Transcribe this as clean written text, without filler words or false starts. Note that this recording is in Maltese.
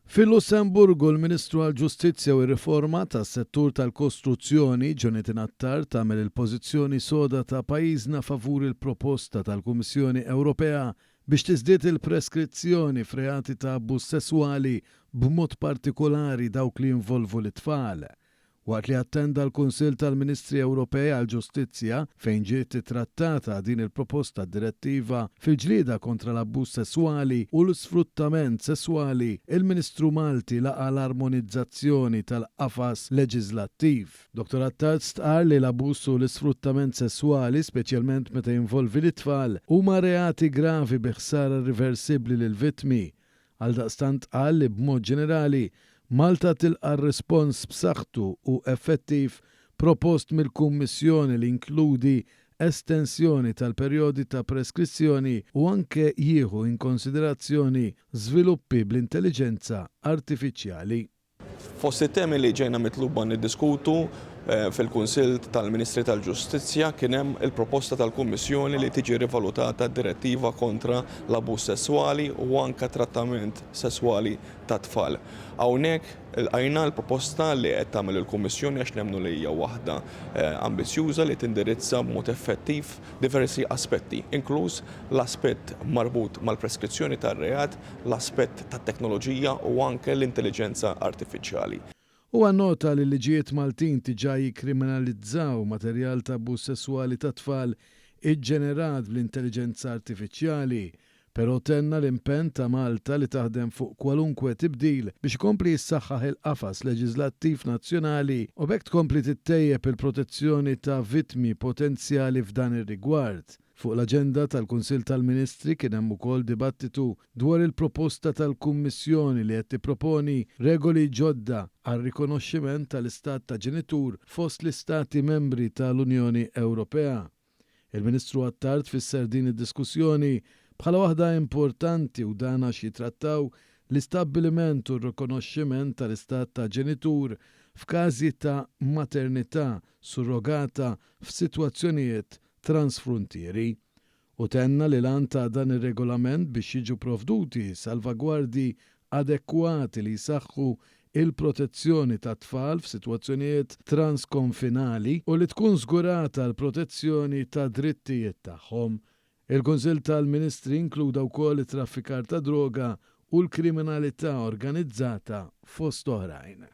Fil-Lussemburgu, l-Ministru għall-Ġustizzja u r-Riforma tas-Settur tal-Kostruzzjoni, Jonathan Attard għamel il-pożizzjoni soda ta' pajjiżna favur il-proposta tal-Kummissjoni Ewropea biex tiżdied il-preskrizzjoni f'reati ta' abbuż sesswali b'mod partikolari dawk li jinvolvu lit-tfal. Waqt li attenda l-Kunsill tal-Ministri Ewropej għall-Ġustizzja, fejn ġiet ittrattata din il-proposta direttiva fil-ġlieda kontra l-abbuż sesswali u l-isfruttament sesswali, il-Ministru Malti laqa' l-armonizzazzjoni tal-qafas leġiżlattiv. Dottor Attard stqarr li l-abbuż u l-isfruttament sesswali, speċjalment meta jinvolvi lit-tfal, huma reati gravi bi ħsara rriversibbli lill-vittmi. Għaldaqstant qal li b'mod ġenerali, Malta tilqa' r-rispons b'saħħtu u effettiv propost mill-Kummissjoni li jinkludi estensjoni tal-perjodi ta' preskrizzjoni u anke jieħu inkonsiderazzjoni żviluppi bl-intelliġenza artifiċjali. Fost it-temi li ġejna mitluba niddiskutu fil-Kunsill tal-Ministri tal-Ġustizzja kien hemm il-proposta tal-Kummissjoni li tiġi rivalutata d-Direttiva kontra l-abbuż sesswali u anke trattament sesswali tat-tfal. Hawnhekk ilqajna l-proposta li qed tagħmel il-Kummissjoni għax nemmnu li hija waħda ambizzjuża li tindirizza b'mod effettiv diversi aspetti, inkluż l-aspett marbut mal-preskrizzjoni tar-reat, l-aspett tat-teknoloġija u anke l-intelliġenza artifiċjali. Huwa nnota li l-liġijiet Maltin diġà jikkriminalizzaw materjal ta' abbuż sesswali tat-tfal iġġenerat bl-intelliġenza artifiċjali, però tenna l-impenn ta' Malta li taħdem fuq kwalunkwe tibdil biex ikompli jissaħħaħ il-qafas leġiżlattiv nazzjonali u b'hekk tkompli tittejjeb il-protezzjoni ta' vittmi potenzjali f'dan ir-rigward. Fuq l-aġenda tal-Kunsill tal-Ministri kien hemm ukoll dibattitu dwar il-proposta tal-Kummissjoni li qed tipproponi regoli ġodda għar-rikonoxximent tal-istat ta' ġenitur fost l-Istati Membri tal-Unjoni Ewropea. Il-Ministru Attard fisser din id-diskussjoni bħala waħda importanti u dan għax jitrattaw l-istabbiliment u r-rikonoxximent tal-istat ta' ġenitur f'każi ta' maternità surrogata f'sitwazzjonijiet transfruntieri u tenna li l-għan ta' dan ir-Regolament biex jiġu provduti salvagwardji adekwati li jsaħħu il-protezzjoni tat-tfal f'sitwazzjonijiet transkonfinali u li tkun żgurata l-protezzjoni tad-drittijiet tagħhom. Il-Kunsill tal-Ministri inkluda wkoll it-traffikar tad-droga u l-kriminalità organizzata fost oħrajn.